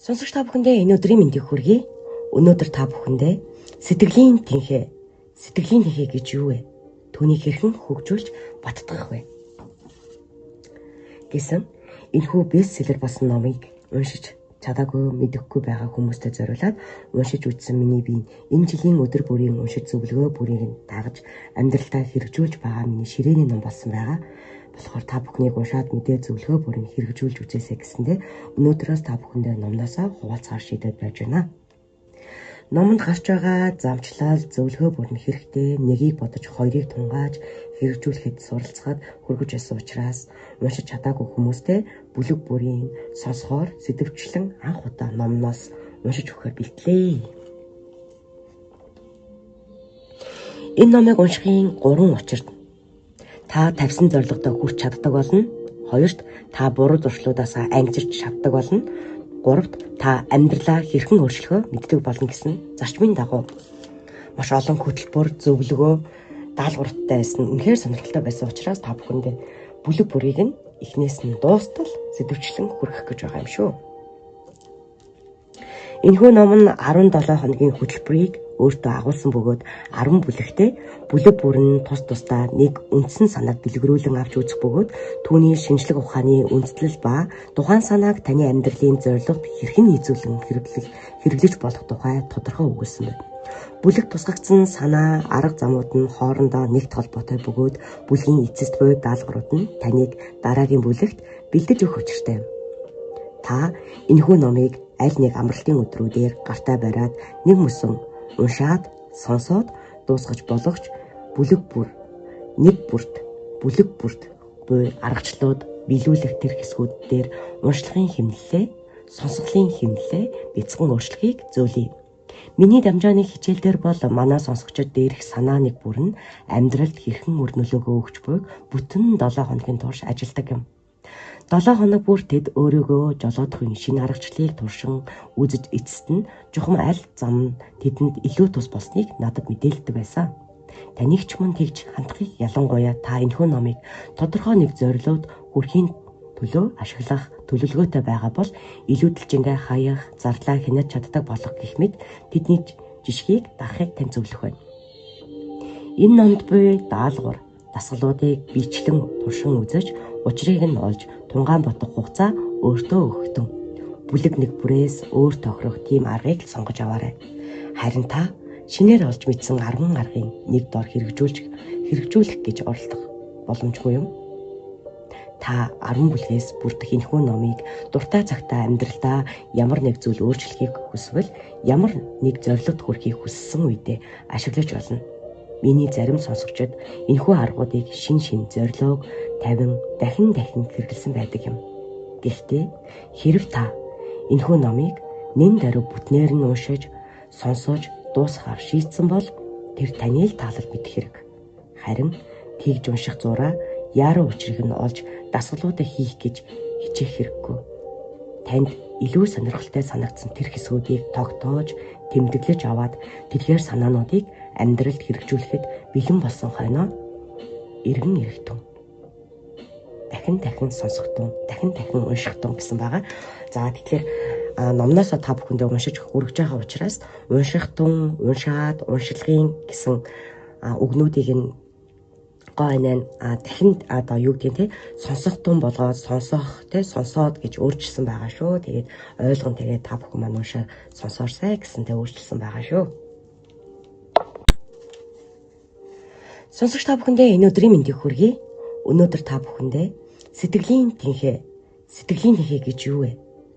Сонсогч та бүхэндээ энэ өдрийн мэндийг хүргэе. Өнөөдөр та бүхэндээ сэтгэлийн тэнхээ, сэтгэлийн тэнхээ гэж юу вэ? Түүнийг хэрхэн хөгжүүлж баттгах вэ? Гэсэн энэхүү бестселлер болсон номыг уншиж чадаагүй, мэдэхгүй байгаа хүмүүстээ зориулаад уншиж үзсэн миний бие энэ жилийн өдөр бүрийн уншиж зөвлөгөө бүрийг нь дагаж амьдралдаа хэрэгжүүлж байгаа миний ширээний ном болсон байгаа. Болохоор та бүхнийг уншаад мэдээ зөвлөгөө бүрийг хэрэгжүүлж үзээсэй гэсэндээ өнөөдрөөс та бүхэндээ номноосоо хуваалцахаар шийдээд байж байна. Номонд гарч байгаа замчлал, зөвлөгөө бүр нь хэрэгтэй. Нэгийг бодож, хоёрыг тунгааж хэрэгжүүлэхэд суралцахад хүргэж байсан учраас уншиж чадаагүй хүмүүстээ бүлэг бүрийн сонсохоор сэдвчлэн анх удаа номноос уншиж өгөхөөр бэлтлээ. Энэ номыг уншихын 3 учирт та тавьсан зорилгодоо хүрч чаддаг болно. Хоёрт, та буруу зуршлуудаас ангижирч чаддаг болно. Гуравт, та амьдралаа хэрхэн өөрчлөхөө мэддэг болно гэсэн зарчмын дагуу маш олон хөтөлбөр, зөвлөгөө, даалгавартай байсан. Үнэхээр сонирхолтой байсан учраас та бүхэндээ бүлэг бүрийг нь эхнээс нь дуустал сэдвчлэн хүргэх гэж байгаа юм шүү. Энэхүү ном нь 17 хоногийн хөтөлбөрийг өөртөө агуулсан бөгөөд 10 бүлэгтэй бүлэг бүр нь тус тусдаа нэг үндсэн санааг дэлгэрүүлэн авч үзэх бөгөөд түүний шинжлэх ухааны үндэслэл ба тухайн санааг таны амьдралын зорилгод хэрхэн нийцүүлэн хэрэглэж болох тухай тодорхой өгүүлсэн байна. Бүлэг тусгагдсан санаа, арга замууд нь хоорондоо нэгт холбоотой бөгөөд бүлгийн эцэст буй даалгаврууд нь таныг дараагийн бүлэгт бэлдэж өгөх учиртай юм. Та энэхүү номыг аль нэг амралтын өдрүүдээр гартаа бариад нэг мөсөн уншаад, сонсоод дуусгаж болохч бүлэг бүр нэг бүрт бүлэг бүрт буй аргачлалууд биелүүлэх тэр хэсгүүд дээр уншлагын хэмнэлээ, сонсголын хэмнэлээ бяцхан өөрчлөхийг зөөлье. Миний дамжааны хичээл дээр бол манай сонсогчид дээрх санаа нэг бүр нь амьдралд хэрхэн үр нөлөөгөө өгч буйг бүтэн 7 хоногийн турш ажилладаг юм. 7 хоног бүр тэд өөрийгөө жолоодохын шинэ аргачлалыг туршин үзэж эцэст нь чухам аль зам нь тэдэнд илүү тус болсныг надад мэдээлдэг байсан. Таныг ч мөн тэгж хандахыг ялангуяа та энэхүү номыг тодорхой нэг зорилгод хүрэхийн төлөө ашиглах төлөвлөгөөтэй байгаа бол илүүдэлжингээ хаях, зарлаа хянаж чаддаг болох гэх мэт тэдний жишгийг дагахыг тань зөвлөх байна. Энэ номд буй даалгавар, дасгалуудыг бичлэн туршин үзэж, учрыг нь олж тунгаан бодох хугацаа өөртөө өгөхтөн. Бүлэг нэг бүрээс өөр тохирох тийм аргыг л сонгож аваарай. Харин та шинээр олж мэдсэн 10 аргын нэг дор хэрэгжүүлэх гэж оролдох боломжгүй юм. Та 10 бүлгээс бүрдэх энэхүү номыг дуртай цагтаа амьдралдаа ямар нэг зүйл өөрчлөхийг хүсвэл ямар нэг зорилгод хүрэхийг хүссэн үедээ ашиглаж болно. Миний зарим сонсогчид энэхүү аргуудыг шин шин зорилгог тавин дахин дахин хэрэглэсэн байдаг юм. Гэхдээ хэрв та энэхүү номыг нэн даруй бүтнээр нь уншиж, сонсож дуусгахаар шийдсэн бол тэр таны л таалал мэдэх хэрэг. Харин тэгж унших зураа яаруу учрыг нь олж дасгалуудаа хийх гэж хичээх хэрэггүй. Танд илүү сонирхолтой санагдсан тэр хэсгүүдийг тогтоож, тэмдэглэж аваад тэдгээр санаануудыг амьдралд хэрэгжүүлэхэд бэлэн болсон хойноо эргэн ирэхтэн. Дахин дахин сонсохтун, дахин дахин уншихтун гэсэн байгаа. За тэгэхээр номноосоо та бүхэндээ уншиж хүргэж байгаа учраас уншихтун, уншаад, уншилгын гэсэн үгнүүдийг нь гоо анаа дахин одоо юу гэдгийг те сонсох тун болгоод сонсох те сонсоод гэж өөрчилсөн байгаа шүү. Тэгээд ойлгон тэгээд та бүхэн маань уншаа сонсоорсай гэсэн те өөрчилсөн байгаа шүү. Сонсогч та бүхэндээ энэ өдрийн мэндийг хүргэе. Өнөөдөр та бүхэндээ сэтгэлийн тэнхээ, сэтгэлийн тэнхээ гэж юу вэ?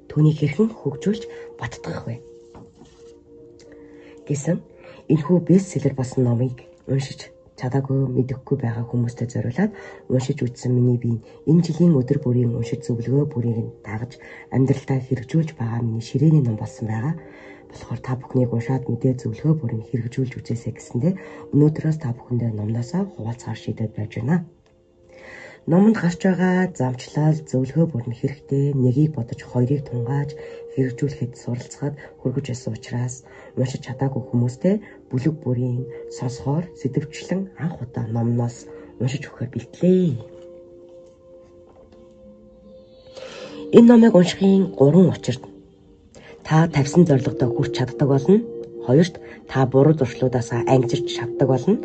Түүнийг хэрхэн хөгжүүлж баттгах вэ? Гэсэн энэхүү бестселлер болсон номыг уншиж чадаагүй, мэдэхгүй байгаа хүмүүстээ зориулаад уншиж үзсэн миний бие энэ жилийн өдөр бүрийн уншиж зөвлөгөө бүрийг нь дагаж амьдралдаа хэрэгжүүлж байгаа миний ширээний ном болсон байгаа. Болохоор та бүхнийг уншаад мэдээ зөвлөгөө бүрийг хэрэгжүүлж үзээсэй гэсэндээ өнөөдрөөс та бүхэндээ номноосоо хуваалцахаар шийдээд байж байна. Номонд гарч байгаа замчлал, зөвлөгөө бүр нь хэрэгтэй. Нэгийг бодож, хоёрыг тунгааж хэрэгжүүлэхэд суралцахад хүргэж байсан учраас уншиж чадаагүй хүмүүстээ бүлэг бүрийн сонсохоор сэдвчлэн анх удаа номноос уншиж өгөхөөр бэлтлээ. Энэ номыг уншихын 3 учирт та тавьсан зорилгодоо хүрч чаддаг болно. Хоёрт, та буруу зуршлуудаас ангижирч чаддаг болно.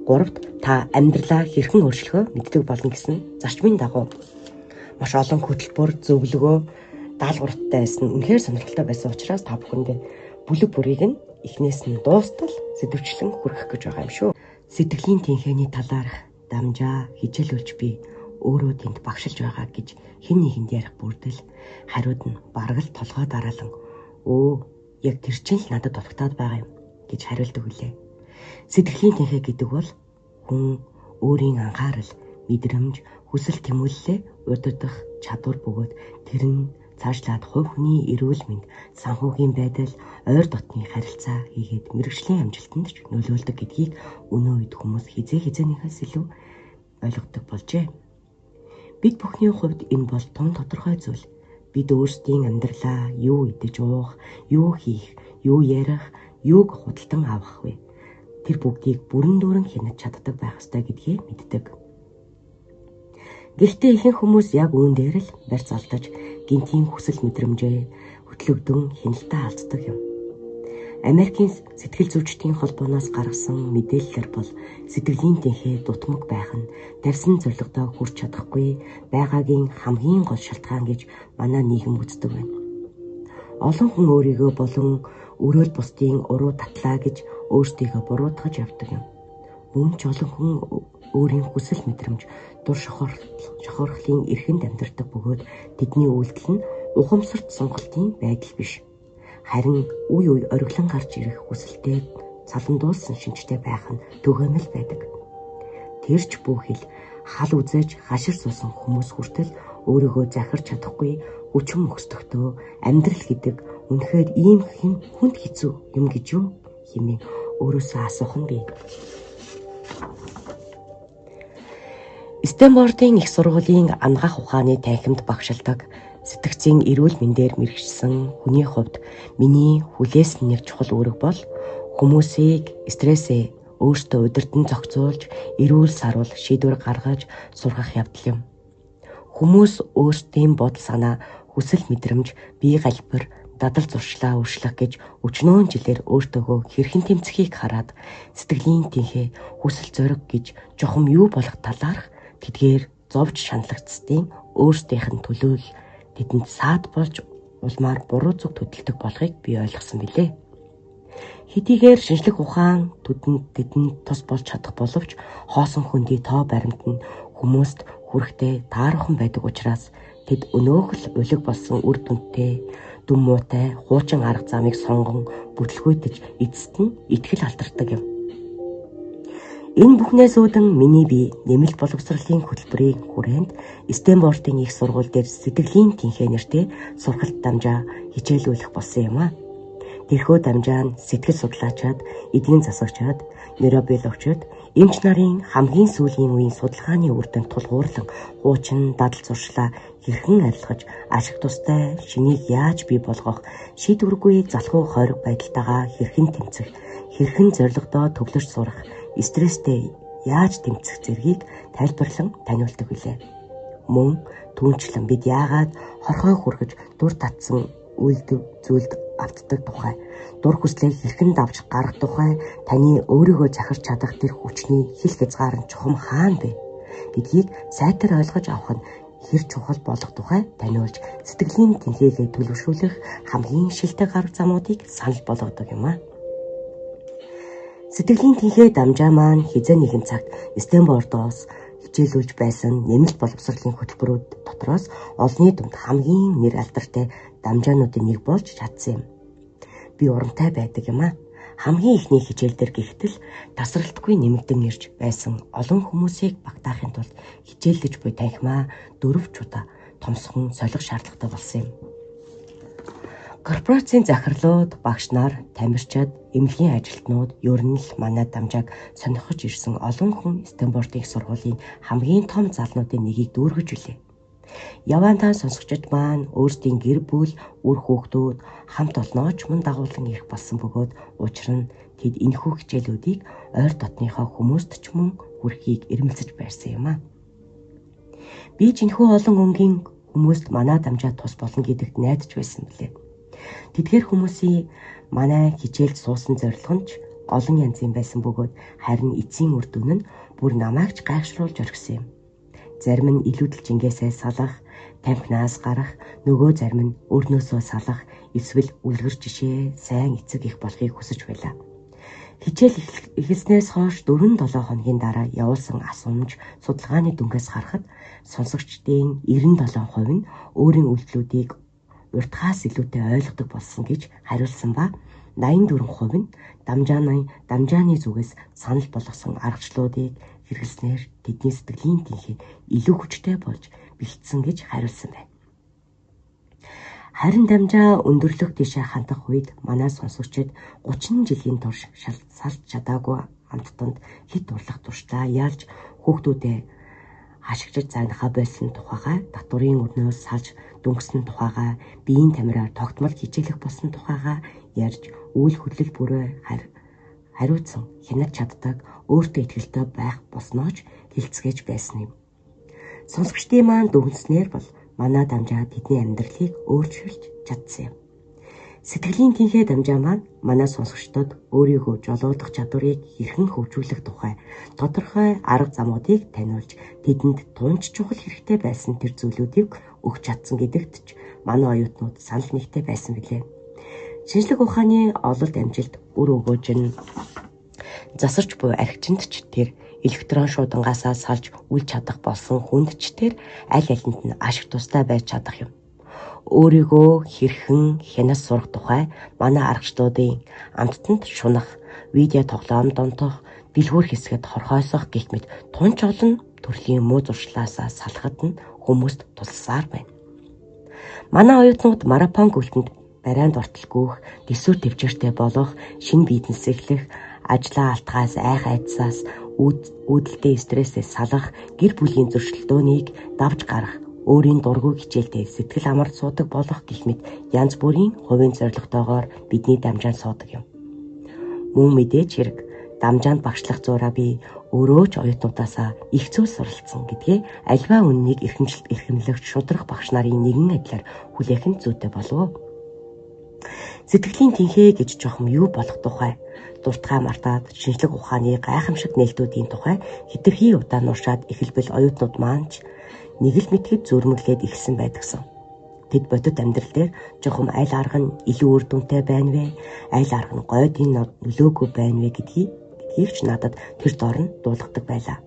Гуравт, та амьдралаа хэрхэн өөрчлөхөө мэддэг болно гэсэн зарчмын дагуу маш олон хөтөлбөр, зөвлөгөө, даалгавартай байсан. Үнэхээр сонирхолтой байсан учраас та бүхэндээ бүлэг бүрийг нь эхнээс нь дуустал сэдвчлэн хүргэх гэж байгаа юм шүү. Сэтгэлийн тэнхээний талаарх дамжаа хичээлүүлж би өөрөө тэнд багшилж байгаа гэж хэн нэгэнд ярих бүрдэл хариуд нь бараг л толгой дараалан өө яг тэр чинь л надад дутагтаад байгаа юм гэж хариулдаг үлээ. Сэтгэлийн тэнхээ гэдэг бол хүн өөрийн анхаарал, мэдрэмж, хүсэл тэмүүллээ удирдах чадвар бөгөөд тэр нь цаашлаад хувь хүний эрүүл мэнд, санхүүгийн байдал, ойр дотны харилцаа хийгээд мэргэжлийн амжилтанд ч нөлөөлдөг гэдгийг өнөө үед хүмүүс хизээ хизээнийхээс илүү ойлгодог болжээ. Бид бүхний хувьд энэ бол тун тодорхой зүйл. Бид өөрсдийн амьдралаа юу идэж уух, юу хийх, юу ярих, юуг худалдан авах вэ? Тэр бүгдийг бүрэн дүүрэн хянаж чаддаг байх ёстой гэдгээ мэддэг. Гэхдээ ихэнх хүмүүс яг үүн дээр л барьц алдаж гинтийн хүсэл мэдрэмжээ хөтлөгдөн хяналтаа алддаг юм. Америкийн сэтгэл зүйчдийн холбооноос гаргасан мэдээллээр бол сэтгэлийн тэнхээ дутмаг байх нь тавьсан зорилгодоо хүрч чадахгүй байгаагийн хамгийн гол шалтгаан гэж манай нийгэм үздэг байна. Олон хүн өөрийгөө болон өрөөл бусдын уруу татлаа гэж өөрсдийгөө буруутгаж явдаг юм. Мөн ч олон хүн өөрийн хүсэл мэдрэмж, дур шохорхлын эрхэнд амьдардаг бөгөөд тэдний үйлдэл нь ухамсарт сонголтын байдал биш. Харин үе үе ориглон гарч ирэх хүсэлтэд цаландуулсан шинжтэй байх нь түгээмэл байдаг. Тэр ч бүхэл хал үзэж хашир суусан хүмүүс хүртэл өөрийгөө захирч чадахгүй хүчин мөхсдөгтөө амьдрал гэдэг үнэхээр ийм хүнд хэцүү юм гэж юу хэмээн өөрөөсөө асуух нь бий. Стэнфордын их сургуулийн анагаах ухааны танхимд багшилдаг сэтгцийн эрүүл мэндээр мэргэжсэн хүний хувьд миний хүлээсэн нэг чухал үүрэг бол хүмүүсийг стрессээ өөртөө удирдан зохицуулж, эрүүл саруул шийдвэр гаргаж сургах явдал юм. Хүмүүс өөрсдийн бодол санаа, хүсэл мэдрэмж, бие галбир, дадал зуршлаа өөрчлөх гэж өчнөөн жилээр өөртөөгөө хэрхэн тэмцэхийг хараад сэтгэлийн тэнхээ, хүсэл зориг гэж жохом юу болох талаарх тэдгээр зовж шаналгацдын өөрсдийнх нь төлөө л тэдэнд саад болж улмаар буруу зүг хөдөлдөг болохыг би ойлгосон билээ. Хэдийгээр шинжлэх ухаан тэдэнд тус болж чадах боловч хоосон хөндий тоо баримт нь хүмүүст хүрэхтэй таархан байдаг учраас тэд өнөөх л улиг болсон үр дүнтэй дүн муутай хуучин арга замыг сонгон бүтлгүүтэж эцэст нь итгэл алдардаг юм. Энэ бүхнээс үүдэн миний бие нэмэлт боловсролын хөтөлбөрийн хүрээнд Стэнфордын их сургууль дээр сэтгэлийн тэнхээ нэртэй сургалт дамжаа хичээлүүлэх болсон юм аа. Тэрхүү дамжаа нь сэтгэл судлаачид, эдийн засагчид, нейробиологчид, эмч нарын хамгийн сүүлийн үеийн судалгааны үр дүнд тулгуурлан хуучин дадал зуршлаа хэрхэн арилгаж ашиг тустай шинийг яаж бий болгох, шийдвэргүй залхуу хориг байдалтайгаа хэрхэн тэмцэх, хэрхэн зорилгодоо төвлөрч сурах, стресстэй яаж тэмцэх зэргийг тайлбарлан таниулдаг билээ. Мөн түүнчлэн бид яагаад хорхой хүргэж дур татсан үйлдэл зүйлд автдаг тухай, дур хүслээ хэрхэн давж гаргах тухай, таны өөрийгөө захирч чадах тэр хүчний хил хязгаар нь чухам хаана бэ гэдгийг сайтар ойлгож авах нь хэр чухал болох тухай таниулж сэтгэлийн тэнхээгээ төлөвшүүлэх хамгийн шилдэг арга замуудыг санал болгодог юм аа. Сэтгэлийн тэнхээ дамжаа маань хэзээ нэгэн цагт Стэнфордоос хичээлүүлж байсан нэмэлт боловсролын хөтөлбөрүүд дотроос олонний дунд хамгийн нэр алдартай дамжаануудын нэг болж чадсан юм. Би урамтай байдаг юм аа. Хамгийн эхний хичээл дээр гэхтэл тасралтгүй нэмэгдэн ирж байсан олон хүмүүсийг багтаахын тулд хичээллэж буй танхимаа 4 удаа томсхон солих шаардлагатай болсон юм. Корпорацийн захирлууд, багш нар, тамирчид, эмнэлгийн ажилтнууд ер нь л манай дамжааг сонирхож ирсэн олон хүн Стэнфордын их сургуулийн хамгийн том залнуудын нэгийг дүүргэж билээ. Яваандаа сонсогчид маань өөрсдийн гэр бүл, үр хүүхдүүд, хамт олноо ч мөн дагуулan ирэх болсон бөгөөд учир нь тэд энэхүү хичээлүүдийг ойр дотныхоо хүмүүст ч мөн хүрэхийг эрмэлзэж байсан юм аа. Би ч энэхүү олон өнгийн хүмүүст манай дамжаа тус болно гэдэгт найдаж байсан билээ. Тэдгээр хүмүүсийн манай хичээлд суусан зорилго нь ч олон янзын байсан бөгөөд харин эцсийн үр дүн нь бүр намайг ч гайхшруулж орхисон юм. Зарим нь илүүдэл жингээсээ салах, тамхинаас гарах, нөгөө зарим нь өрнөөсөө салах, эсвэл үлгэр жишээ сайн эцэг их болохыг хүсэж байлаа. Хичээл эхэлснээс хойш 4-7 хоногийн дараа явуулсан асуумж судалгааны дүнгээс харахад сонсогчдын 97% нь өөрийн үйлдэлүүдийг уртхаас илүүтэй ойлгодог болсон гэж хариулсан ба 84% нь дамжааны зүгээс санал болгосон аргачлалуудыг хэрэглэснээр тэдний сэтгэлийн тэнхээ илүү хүчтэй болж бэлтсэн гэж хариулсан байна. Харин дамжаа өндөрлөх тийшээ хандах үед манай сонсогчид 30 жилийн турш салж чадаагүй амттанд хэт урлах туршлаа ялж хүүхдүүдээ хашгичж загнахаа болсон тухайгаа, татварын өрнөөс салж дүнхсэн тухайгаа, биеийн тамираар тогтмол хичээлэх болсон тухайгаа ярьж үйл хөдлөл бүрээ хариуцсан хянаж чаддаг, өөртөө итгэлтэй байх болсноо ч хэлцээж байсан юм. Сонсогчдын маань дүгнснээр бол манай дамжаа тэдний амьдралыг өөрчилж чадсан юм. Сэтгэлийн тэнхээ дамжаа маань манай сонсогчдод өөрийгөө жолоодох чадварыг хэрхэн хөгжүүлэх тухай тодорхой арга замуудыг таниулж тэдэнд тунч чухал хэрэгтэй байсан тэр зүйлүүдийг өгч чадсан гэдэгт ч манай оюутнууд санал нэгтэй байсан билээ. Шинжлэх ухааны ололт амжилт үр өгөөж нь засарч буй архичинд ч тэр электрон шуудангаасаа салж үл чадах болсон хүнд ч тэр аль алинд нь ашиг тустай байж чадах юм. Өөрийгөө хэрхэн хянас сурах тухай манай аргачлалуудын амттанд шунах, видео тоглоом донтох, дэлгүүр хэсгэд хорхоосох гэх мэт тунч олон төрлийн муу зуршлаасаа салахад нь хүмүүст тусалсаар байна. Манай оюутнууд марафон гүйлтэнд барайнд ортол гүйх, төсвөр төвчээртэй болох, шинэ бизнес эхлэх, ажлаа алтгаас айх айдсаас үүдэлтэй стрессээс салах, гэр бүлийн зөрчилдөөнийг давж гарах, өөрийн дургүй хичээлдээ сэтгэл амар суудаг болох гэх мэт янз бүрийн хувийн зорилготойгоор бидний дамжаанд суудаг юм. Мөн мэдээж хэрэг дамжаанд багшлах зураа би өөрөө ч оюутнуудаасаа их зүйл суралцсан гэдгээ альва үннийг эрхэмлэгч шудрах багш нарын нэгэн адилаар хүлээх нь зүйтэй болов. Сэтгэлийн тэнхээ гэж жоохон юу болох тухай дуртгаа мартаад шинжлэх ухааны гайхамшиг нээлтүүдийн тухай хэтэрхий удаа нуушаад эхэлбэл оюутнууд маань ч нэг л мэтгэд зүрмэглээд эхэлсэн байдагсан. Тэд бодит амьдрал дээр жоохон аль арга нь илүү үр дүнтэй байна вэ? Аль арга нь гойдын нөлөөгүй байна вэ гэдгийг ч надад тэр дор нь дуулгадаг байлаа.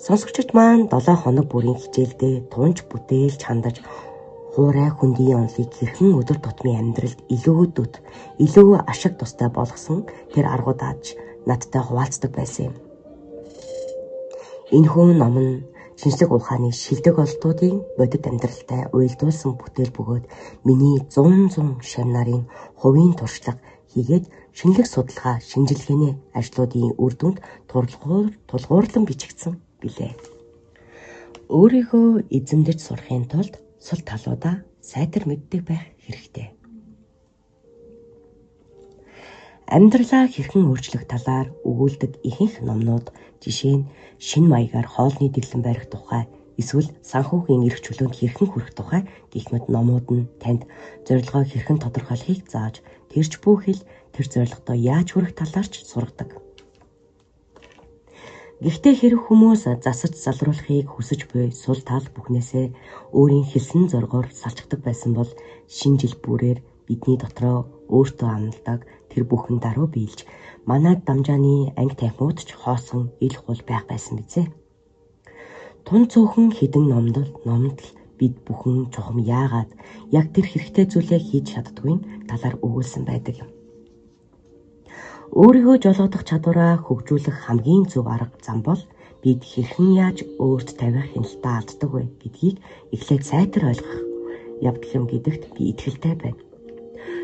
Сонсогчид маань 7 хоног бүрийн хичээлдээ тунч бүтээлч хандаж хуурай хөндийн онолыг хэрхэн өдөр тутмын амьдралд илүү дөт, илүү ашиг тустай болгосон тэр аргуудаач надтай хуваалцдаг байсан юм. Энэхүү ном нь шинжлэх ухааны шилдэг олдуудын бодит амьдралтай уялдуулсан бүтээл бөгөөд миний 100 шам нарын хувийн туршлага хийгээд шинэлэг судалгаа шинжилгээний ажлуудын үр дүнд тулгуурлан бичигдсэн билээ. Өөрийгөө эзэмдэж сурахын тулд сул талуудаа сайтар мэддэг байх хэрэгтэй. Амьдралаа хэрхэн өөрчлөх талаар өгүүлдэг ихэнх номнууд жишээ нь шинэ маягаар хоолны дэглэм барих тухай эсвэл санхүүгийн эрх чөлөөнд хэрхэн хүрэх тухай гэх мэт номууд нь танд зорилгоо хэрхэн тодорхойлохыг зааж тэрч бүхэл тэр зорилгодоо яаж хүрэх талаар ч сургадаг. Гэхдээ хэрэг хүмүүс засаж залруулахыг хүсэж буй сул тал бүхнээсээ өөрийн хэлсэн зоргоор салчдаг байсан бол шинэ жил бүрээр бидний дотроо өөртөө амладаг тэр бүхэн даруй биелж манай дамжааны анги танхимууд ч хоосон ил хул байх байсан бизээ. Тун цөөхөн хідэн номдол бид бүхэн чухам яагаад яг тэр хэрэгтэй зүйлээ хийж чаддаггүй талаар өгүүлсэн байдаг юм. Өөрийгөө жолоодох чадвараа хөгжүүлэх хамгийн зөв арга зам бол бид хэрхэн яаж өөрт тавих хяналтаа алддаг вэ гэдгийг эхлээд сайтар ойлгох явдал юм гэдэгт би итгэлтэй байна.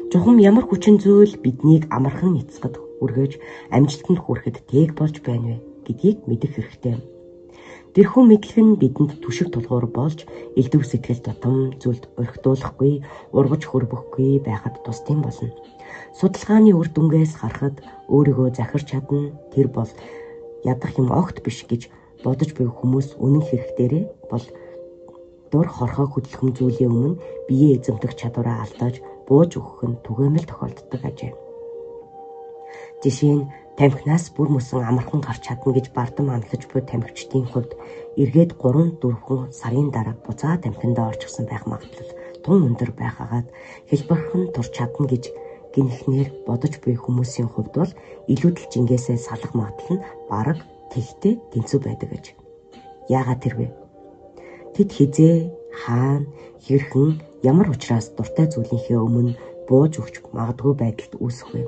Чухам ямар хүчин зүйл биднийг амархан эцэхэд үргэж амжилтанд хүрэхэд тээг болж байна вэ гэдгийг мэдэх хэрэгтэй юм. Тэрхүү мэдлэг нь бидэнд түшиг тулгуур болж элдв сэтгэл тутам зүйлд орхитуулахгүй, ургаж хөрбөхгүй байхад тусдим болно. Судалгааны үр дүнгээс харахад өөрийгөө захирч чадна, тэр бол ядах юм огт биш гэж бодож буй хүмүүс үнэн хэрэг дээрээ бол Дур хорхой хөдөлгөм зүйлийн өмнө биеэ эзэмдэх чадвараа алдаж бууж өгөх нь түгээмэл тохиолддог ажээ. Жишээ нь тамхинаас бүр мөсөн амархан гарч чадна гэж бардам амлаж буй тамхичдын хувьд эргээд 3-4 сарын дараа буцаа тамхиндаа орчихсон байх магадлал тун өндөр байхагаад хэлбэрхэн турч чадна гэж гинхнээр бодож буй хүмүүсийн хувьд бол илүүдэл жингээсээ салах магадлал нь бараг тэгтээ тэнцүү байдаг гэж. Яагаад тэр вэ? Тэд хизээ, хаана, хэрхэн, ямар учраас дуртай зүйлийнхээ өмнө бууж өгч магадгүй байдалд үүсэх вэ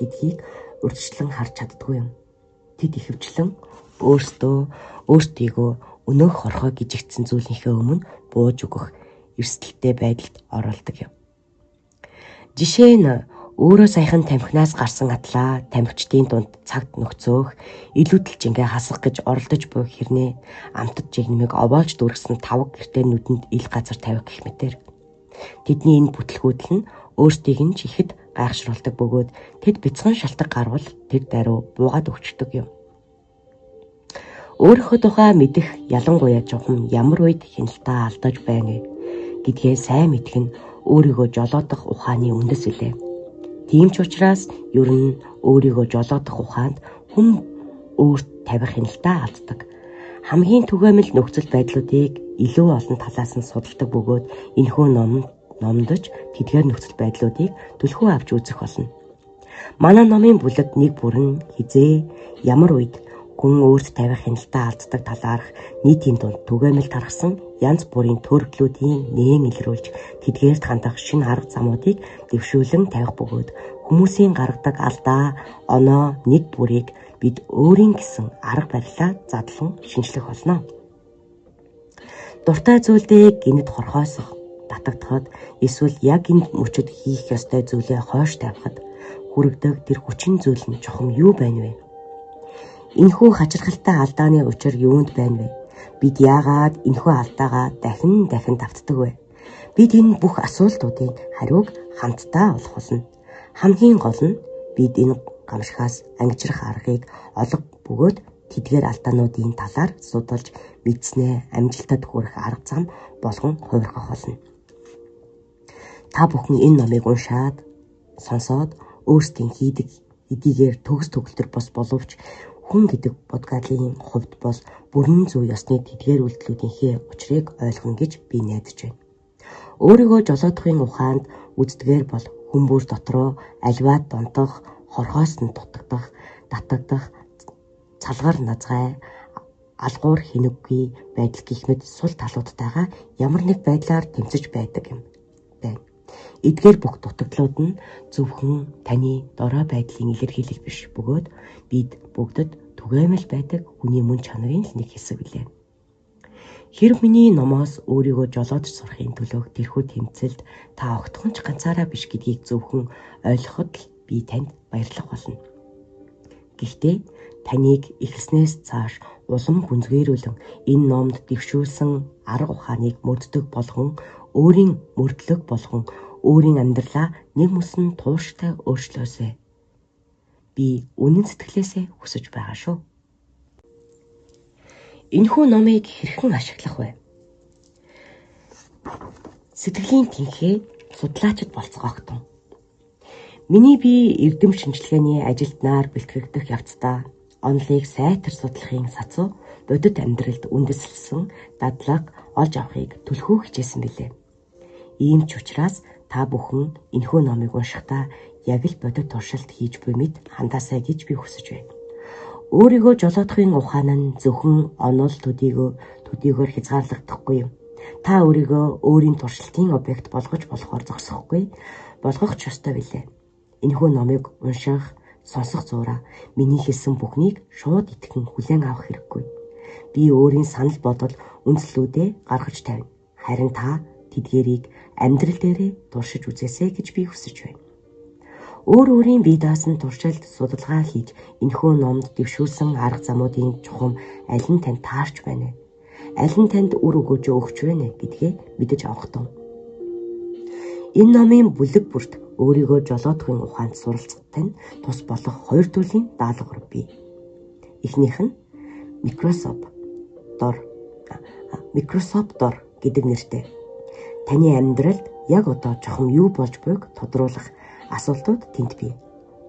гэдгийг урьдчилан харж чаддгүй юм. Тэд ихэвчлэн өөрсдөө өөртөөгөө өнөөх хорхой гжигдсэн зүйлийнхээ өмнө бууж өгөх эрсдэлтэй байдалд оролдог юм. Жишээ нь өөрөө саяхан тамхинаас гарсан атлаа тамхичдын дунд цагт нөхцөөх илүүдэл жингээ хасах гэж оролдож буй хэрнээ амтад жигнэмийг овоолж дүүргэсэн тавг гэртээ нүдэнд ил газар тавих гэх мэтэр. Тэдний энэ бүтлгүүдэл нь өөрсдийг нь ч ихэд гайхшруулдаг бөгөөд тэд бяцхан шалтаг гарвал тэр даруй буугаад өгчдөг юм. Өөрийнхөө тухай мэдэх ялангуяа чухам ямар үед хяналтаа алдаж байна вэ гэдгээ сайн мэдэх нь өөрийгөө жолоодох ухааны үндэс билээ. Тийм ч учраас ер нь өөрийгөө жолоодох ухаанд хүн өөрт тавих хяналтаа алддаг. Хамгийн түгээмэл нөхцөл байдлуудыг илүү олон талаас нь судалдаг бөгөөд энэхүү номдож тэдгээр нөхцөл байдлуудыг түлхүү авч үзэх болно. Манай номын бүлэг нэг бүрэн хизээ ямар үед хүн өөрт тавих хяналтаа алддаг талаарх нийтийн дунд түгээмэл тархсан янз бүрийн төрөлдлүүдийн нээн илрүүлж тэдгээрт хандах шинэ арга замуудыг дэвшүүлэн тавих бөгөөд хүмүүсийн гаргадаг алдаа, оноо нэг бүрийг бид өөрийн гэсэн арга барилаа задлан шинжлэх болно. Дуртай зүйлдээ гинэт хорхоосох татагдахад эсвэл яг энэ мөчөд хийх ёстой зүйлээ хойш тавихад хүргэдэг тэр хүчин зүйл нь чухам юу байна вэ? Энэхүү хачирхалтай алдааны учир юунд байна вэ? Бид яагаад энэхүү алдаагаа дахин дахин давтдаг вэ? Бид энэ бүх асуултуудын хариуг хамтдаа олох болно. Хамгийн гол нь бид энэ гамшихаас ангижрах аргыг олох бөгөөд тэдгээр алдаануудын талаар судалж мэдснээ амжилтад хүрэх арга зам болгон хувиргах болно. Та бүхэн энэ номыг уншаад сонсоод өөрсдийн хийдэг эдийгээр төгс төгөлтөр бос боловч хүн гэдэг будгадлын хувьд бол бүрэн зүй ёсны тэдгээр үйлдэлүүдийнхээ учрыг ойлгоно гэж би найдаж байна. Өөрийгөө жолоодохын ухаанд үздгээр бол хүн бүр дотроо аливаад донтох, хорхоос нь дутагдах, татагдах, цалгар назгай, алгуур хинэггүй байдал гэх мэт сул талуудтайгаа ямар нэг байдлаар тэмцэж байдаг юм байна. Эдгээр бүх дутагдлууд нь зөвхөн таны дорой байдлын илэрхийлэл биш бөгөөд бид бүгдэд түгээмэл байдаг хүний мөн чанарын л нэг хэсэг билээ. Хэрв миний номоос өөрийгөө жолоодож сурахын төлөөх тэрхүү тэмцэлд та огтхон ч ганцаараа биш гэдгийг зөвхөн ойлгоход л би танд баярлах болно. Гэхдээ таныг эхэлснээс цааш улам гүнзгийрүүлэн энэ номд дэвшүүлсэн арга ухааныг мөрддөг болгон өөрийн мөрдлөг болгон өөрийн амьдралаа нэг мөсөн тууштай өөрчлөөсэй. Би үнэн сэтгэлээсээ хүсэж байгаа шүү. Энэхүү номыг хэрхэн ашиглах вэ? Сэтгэлийн тэнхээ судлаачид болцгоогтун. Миний бие эрдэм шинжилгээний ажилтнаар бэлтгэгдэх явцдаа онолыг сайтар судлахын сацуу бодит амьдралд үндэслэсэн дадлага олж авахыг түлхүү хичээсэн билээ. Ийм ч учраас та бүхэн энэхүү номыг уншихдаа яг л бодит туршилт хийж буй мэт хандаасай гэж би хүсэж байна. Өөрийгөө жолоодохын ухаан нь зөвхөн онол төдийгөөр хязгаарлагдахгүй юм. Та өөрийгөө өөрийн туршилтын объект болгож болохоор зогсохгүй, болгох ч ёстой билээ. Энэхүү номыг унших, сонсох зуураа миний хэлсэн бүхнийг шууд итгэн хүлээн авах хэрэггүй. Би өөрийн санал бодол үндслүүдээ гаргаж тавина. Харин та тэдгээрийг амьдрал дээрээ туршиж үзээсэй гэж би хүсэж байна. Өөр өөрийн бие даасан туршилт судалгаа хийж энэхүү номд дэвшүүлсэн арга замуудын чухам аль нь танд таарч байна вэ? Аль нь танд үр өгөөж өгч байна гэдгээ мэдэж авах тун. Энэ номын бүлэг бүрт өөрийгөө жолоодохын ухаанд суралцах тань тус болох хоёр төрлийн даалгавар бий. Эхнийх нь Microsoft дор гэдэг нэртэй. Таны амьдралд яг одоо чухам юу болж буйг тодруулах асуултууд тэнд бий.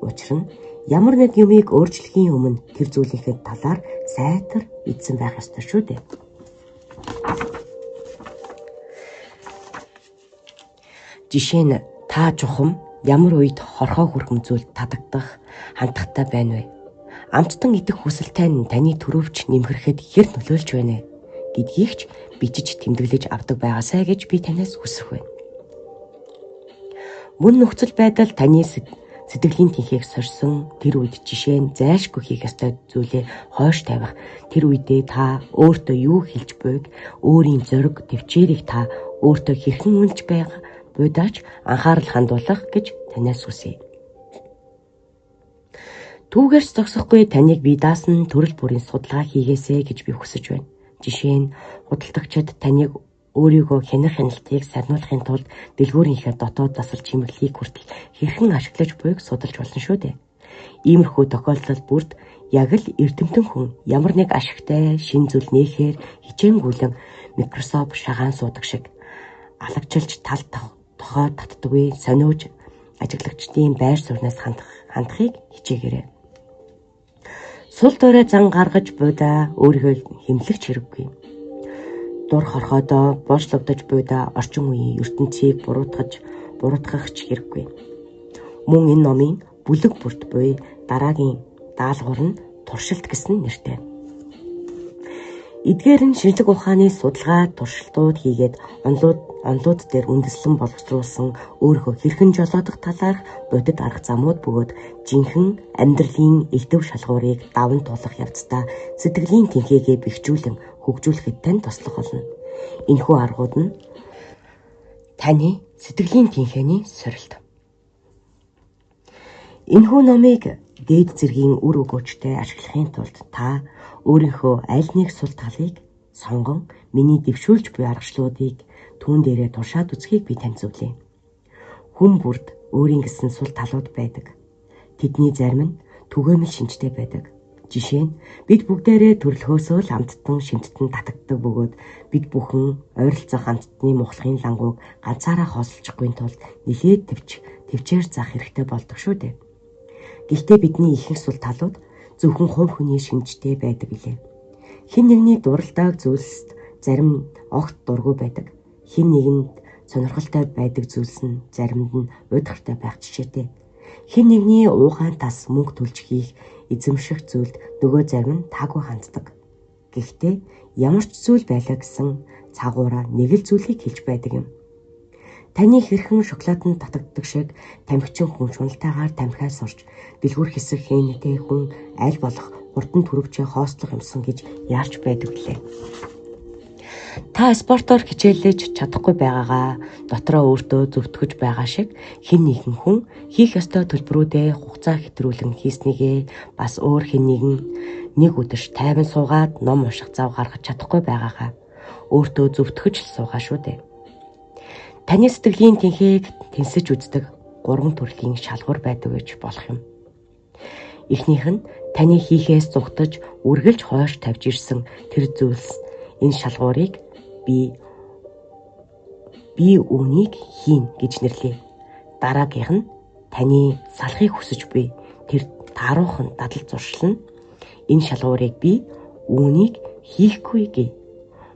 Учир нь ямар нэг юмыг өөрчлөхийн өмнө тэр зүйлийнхээ талаар сайтар мэдсэн байх ёстой шүү дээ. Жишээ нь та чухам ямар үед хорхоо хүрхэм зүйлд татагдах хандлагатай байна вэ? Амттан идэх хүсэлтэй нь таны төрөвч нэмхэрэхэд хэр нөлөөлж байна вэ гэдгийг ч бичиж тэмдэглэж авдаг байгаасай гэж би танаас хүсэх байна. Мөн нөхцөл байдал таны сэтгэлийн тэнхээг сорьсон тэр үед жишээ нь зайлшгүй хийх ёстой зүйлээ хойш тавих тэр үедээ та өөртөө юу хэлж буйг өөрийн зориг төвчээрийг та өөртөө хэрхэн үнэлж байгаа буйдаач анхаарал хандуулах гэж танаас хүсье. Түүгээрч зогсохгүй таныг би даасан төрөл бүрийн судалгаа хийгээсэй гэж би хүсэж байна. Жишээ нь худалдагчид таныг өөрийгөө хянах хяналтыг сарниулахын тулд дэлгүүрийнхээ дотоод засал чимэглэлийг хүртэл хэрхэн ашиглаж буйг судалж болно шүү дээ. Иймэрхүү тохиолдол бүрд яг л эрдэмтэн хүн ямар нэг ашигтай шинэ зүйл нээхээр хичээнгүйлэн Microsoft шагаан суудаг шиг алагчилж тал тохоо татдаггүй сониуж ажиглагчдын байр сууриас хандахыг хичээгээрэй. Сул дорой зан гаргаж буйдаа өөрийгөө хэмлэх хэрэггүй. Дур хорхоодоо боочлогдож буйдаа орчин үеийн ертөнцийг буруутгах ч хэрэггүй. Мөн энэ номын бүлэг бүрт буй дараагийн даалгавар нь туршилт гэсэн нэртэй. Эдгээр нь шинжлэх ухааны судалгаа туршилтууд хийгээд онолууд дээр үндэслэн боловсруулсан өөрийнхөө хэрхэн жолоодох талаарх бодит арга замууд бөгөөд жинхэнэ амьдралын элдэв шалгуурыг даван туулах явцдаа сэтгэлийн тэнхээгээ бэхжүүлэн хөгжүүлэхэд тань туслах болно. Энэхүү аргууд нь таны сэтгэлийн тэнхээний сорилт. Энэхүү номыг дээд зэргийн үр өгөөжтэй ашиглахын тулд та өөрийнхөө аль нэг сул талыг сонгон миний дэвшүүлж буй аргачлалуудыг түүн дээрээ туршаад үзхийг би танд зөвлөе. Хүн бүрд өөрийн гэсэн сул талууд байдаг. Тэдний зарим нь түгээмэл шинжтэй байдаг. Жишээ нь бид бүгдээрээ төрөлхөөсөө л амттан шимттэн татагддаг бөгөөд бид бүхэн ойролцоох амттны мухлагын лангууг ганцаараа хоосолчихгүй тулд нэлээд төвчээр заах хэрэгтэй болдог шүү дээ. Гэхдээ бидний ихэнх сул талууд зөвхөн хувь хүний шинжтэй байдаг билээ. Хэн нэгний дуралдааг зүйлсд зарим огт дургүй байдаг. Хэн нэгэнд сонирхолтой байдаг зүйлс нь заримд нь уйдгартай байх жишээтэй. Хэн нэгний уугаан тас мөнгө төлж хийх эзэмших зүйлд нөгөө зарим нь таагүй ханддаг. Гэхдээ ямар ч зүйл байлаа гэсэн цагаараа нэг л зүйлийг хэлж байдаг юм. Таны хэрхэн шоколаданд татагддаг шиг тамхичин хүн шуналтайгаар тамхиа сурч дэлгүүр хэсэг хийнэтэй хүн аль болох хурдан төрөвчөө хоослох юмсан гэж яарч байдаг билээ. Та спортоор хичээллэж чадахгүй байгаагаа дотроо өөртөө зөвтгөж байгаа шиг хэн нэгэн хүн хийх ёстой төлбөрүүдээ хугацаа хэтрүүлэн хийснийгээ бас өөр хэн нэгэн нэг өдөрч тайван суугаад ном унших зав гаргаж чадахгүй байгаагаа өөртөө зөвтгөж л суугаа шүү дээ. Таны сэтгэлийн тэнхээг тэнсэж үздэг 3 төрлийн шалгуур байдаг гэж болох юм. Эхнийх нь таны хийхээс зугтаж үргэлж хойш тавьж ирсэн тэр зүйлс энэ шалгуурыг би үүнийг хийн гэж нэрлэе. Дараагийнх нь таны салахыг хүсэж буй тэр тааруухан дадал зуршил нь энэ шалгуурыг би үүнийг хийхгүй гээ.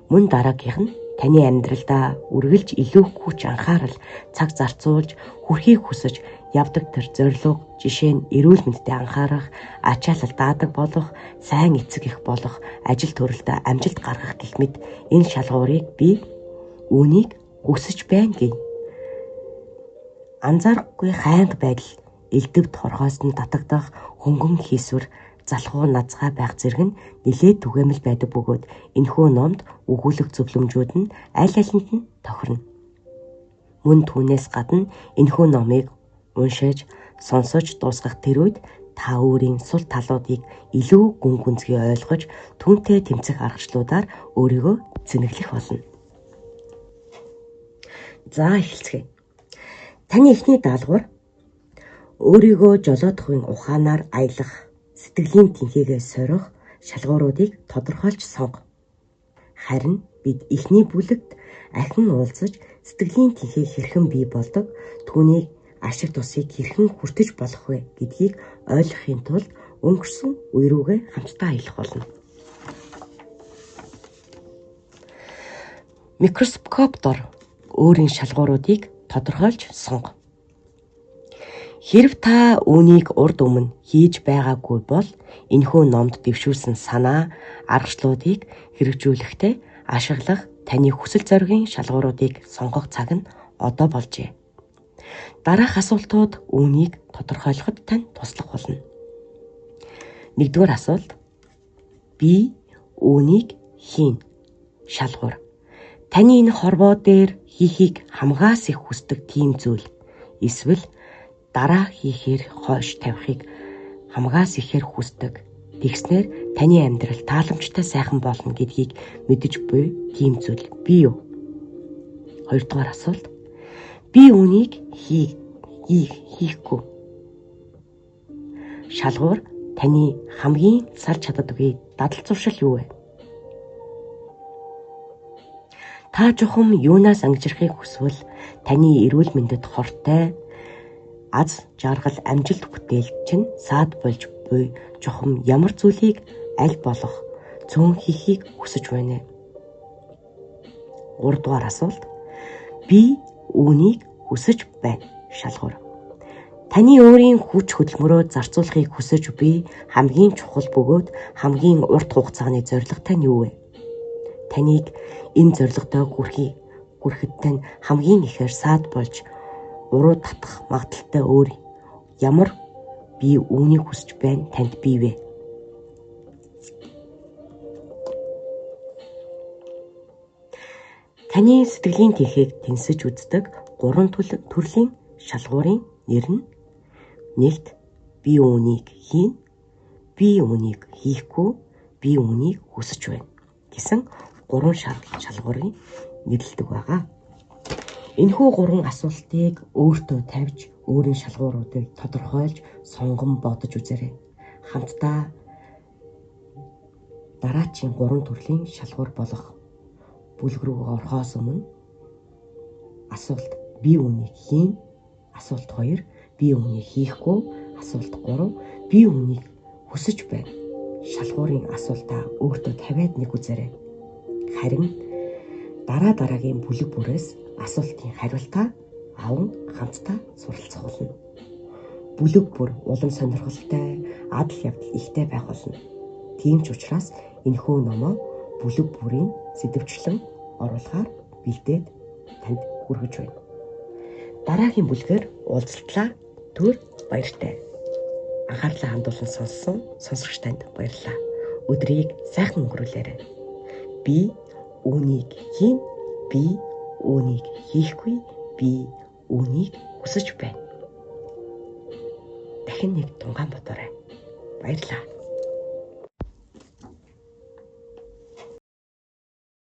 Мөн дараагийнх нь таны амьдралдаа үргэлж илүү хүч анхаарал цаг зарцуулж хүрхийг хүсэж явдаг тэр зорилго жишээ нь эрүүл мэндэд анхаарах, ачаалал даадаг болох, сайн эцэг эх болох, ажил төрөлдөө амжилт гаргах гэх мэт энэ шалгуурыг би үүнийг хүсэж байна гээ. Анзаарахгүй хайнга байдал, элдв торхоос нь татагдах хөнгөн хийсвэр, залхуу назгаа байх зэрэг нь нэлээд түгээмэл байдаг бөгөөд энэхүү номд өгүүлэх зөвлөмжүүд нь аль алинд нь тохирно. Мөн түүнээс гадна энэхүү номыг уншиж, сонсож дуусгах тэр үед та өөрийн сул талуудыг илүү гүн гүнзгий ойлгож түүнтэй тэмцэх аргачлалуудаар өөрийгөө цэнэглэх болно. За эхэлцгээе. Таны эхний даалгавар өөрийгөө жолоодохын ухаанаар аялах, сэтгэлийн тэнхээгээ сорих шалгууруудыг тодорхойлж сонго. Харин бид эхний бүлэгт ахин уулзаж сэтгэлийн тэнхээ хэрхэн бий болдог, түүнийг ашиг тусыг хэрхэн хүртэж болох вэ гэдгийг ойлгохын тулд өнгөрсөн үе рүүгээ хамтдаа аялах болно. Микроскоп дор өөрийн шалгууруудыг тодорхойлж сонго. Хэрв та үүнийг урд өмнө хийж байгаагүй бол энэхүү номд дэвшүүлсэн санаа, аргачлалуудыг хэрэгжүүлэхдээ ашиглах таны хүсэл зоригийн шалгууруудыг сонгох цаг нь одоо болжээ. Дараах асуултууд үүнийг тодорхойлоход танд туслах болно. Нэгдүгээр асуулт. Би үүнийг хийн. Шалгуур. Таны энэ хорвоо дээр хийхийг хамгаас их хүсдэг тийм зүйл эсвэл дараа хийхээр хойш тавихыг хамгаас ихээр хүсдэг. Тэгснээр таны амьдрал тааламжтай сайхан болно гэдгийг мэдэж буй тийм зүйл бий юу? Хоёрдугаар асуулт. Би үүнийг хийхгүй. Шалгуур таны хамгийн салж чаддаггүй дадал зуршил юу вэ? Та чухам юунаас ангижрахыг хүсвэл таны эрүүл мэндэд хортой аз жаргал амжилт бүтээл чинь саад болж буй чухам ямар зүйлийг аль болох цөөн хийхийг хүсэж байна вэ? Гуравдугаар асуулт. Би үүнийг хүсэж байна. Шалгуур. Таны өөрийн хүч хөдөлмөрөө зарцуулахыг хүсэж буй хамгийн чухал бөгөөд хамгийн урт хугацааны зорилго тань юу вэ? Таныг энэ зорилготой хүрэхэд тань хамгийн ихээр саад болж уруу татах магадлалтай өөр ямар би үүнийг хүсэж байна танд бий вэ? Таны сэтгэлийн тэнхээг тэнсэж үздэг гурван төрлийн шалгуурын нэр нь: нэгт, би үүнийг хийн, би үүнийг хийхгүй, би үүнийг хүсэж байна гэсэн гурван шалгуурын нэрлэдэг байгаа. Энэхүү гурван асуултыг өөртөө тавьж, өөрийн шалгууруудыг тодорхойлж, сонгон бодож үзээрэй. Хамтдаа дараачийн гурван төрлийн шалгуур болох бүлэг рүү орохоос өмнө асуулт би үүнийг хийн, асуулт 2 би үүнийг хийхгүй, асуулт 3 би үүнийг хүсэж байна. Шалгуурын асуултаа өөртөө тавиад нэг үзээрэй. Харин дараа дараагийн бүлэг бүрээс асуултын хариултаа аван хамтдаа суралцах болно. Бүлэг бүр улам сонирхолтой, адал явдал ихтэй байх болно. Тийм ч учраас энэхүү номоо бүлэг бүрийн сэдвчлэн оруулахаар бэлдээд танд хүргэж байна. Дараагийн бүлгээр уулзтлаа. Түр баяртай. Анхаарлаа хандуулан сонссон сонсогч танд баярлалаа. Өдрийг сайхан өнгөрүүлээрэй. Би үүнийг хийн, би үүнийг хийхгүй, би үүнийг хүсэж байна. Дахин нэг тунгаан бодоорой. Баярлалаа.